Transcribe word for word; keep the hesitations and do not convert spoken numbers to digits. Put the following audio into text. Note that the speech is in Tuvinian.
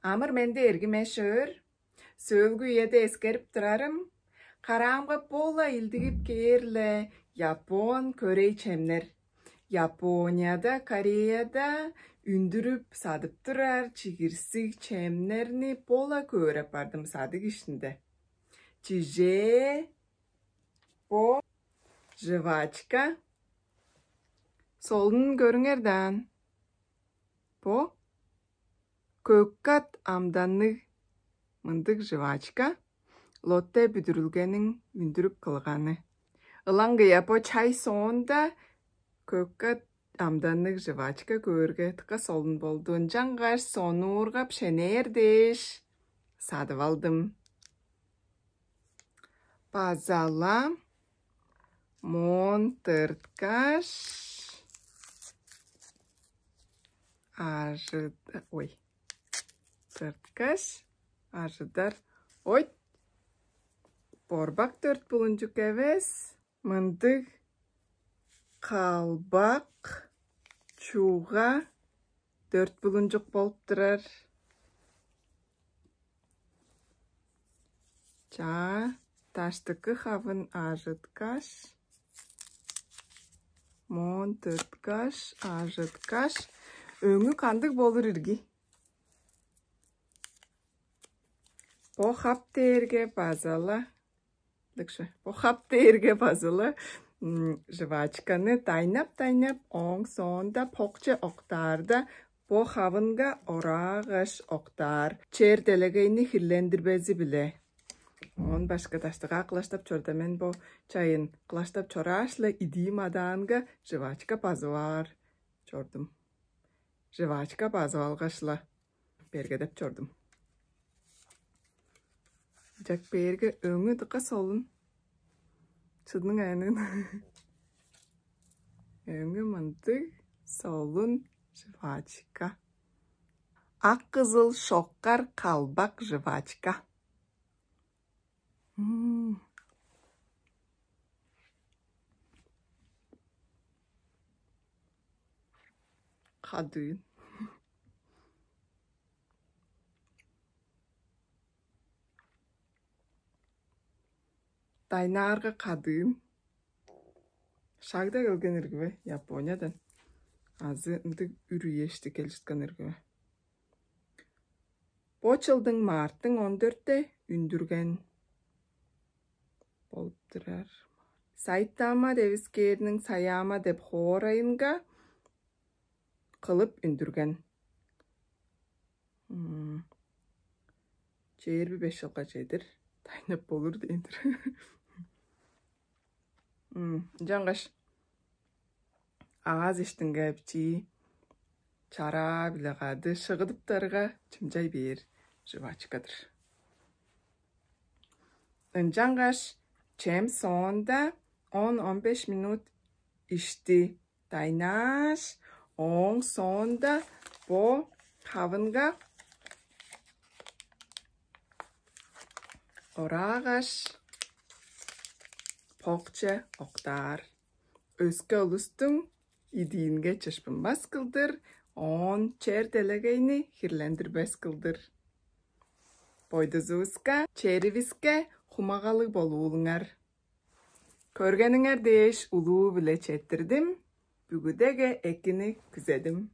Амыр-менди, эргим эш-өөр. Сөөлгү үеде эскерип турарым, караамга бо-ла илдигип кээр-ле япон, корей чемнер. Японияда, Кореяда үндүрүп садып турар чигирсиг чемнерни бо-ла көөр апардым садыг иштинде. Чижээ, бо жвачка. Солун көрүңер даан. Бо көк-кат амданныг мындыг жвачка, Лотте бүдүрүлгениң үндүрүп кылганы. Ылаңгыя бо чай соонда көк-кат амданныг жвачка көөрге, дыка солун болду. Ынчангаш сонуургап шенээр дээш, садып алдым. База-ла моон тырткаш, ажыда... Ой. Тырткаш, ажыдар. Ой, борбак дөрт булунчук эвес, мындыг калбак чуга дөрт булунчук болуп турар. Чаа, даштыкы хавын ажыткаш, моон тырткаш, ажыткаш, өңү кандыг болур ирги? Бо хап дээрге база-ла, дыкшы, бо хап дээрге база-ла жвачканы дайнап-дайнап, ооң соонда покче октаарда, бо хавынга ораагаш октаар, чер делегейни хирлендирбези-биле. Оон башка даштыгаа кылаштап чорда, мен бо чайын кылаштап чорааш-ла, идиим адаанга жвачка базып аар чордум. Жвачка базып алгаш-ла, бергедеп чордум. Ынчак бээрге өңү дыка солун. Чыдының айнын. Өңү мындыг солун жвачка. Ак-кызыл шоккар калбак жвачка. М. Кадыын. Дайнаарга кадыын. Шагда келген ирги бе? Япониядан. Азы ындыг үр үешти келишкен ирги бе? Бо чылдың марттың он дөртте үндүрген болуп турар. Сайтама девискээрниң Саяма деп хоорайынга кылып үндүрген. М, чээрби беш чылга чедир дайнап болур дээн-дир. М, ынчангаш ааз иштинге бичии чараа-биле кады шыгыдыптарга чымчай бээр жвачка-дыр. Ынчангаш чем соонда он-он беш минут ишти дайнааш, ооң соонда бо хавынга ораагаш, покче октаар. Өске улустуң идиинге чыпшынмас кылдыр, оон чер делегейни хирлендирбес кылдыр. Бойдузувуска, черивиске хумагалыг болуулуңар. Көргениңер дээш улуу-биле четтирдим. Бүгүдеге экини күзедим.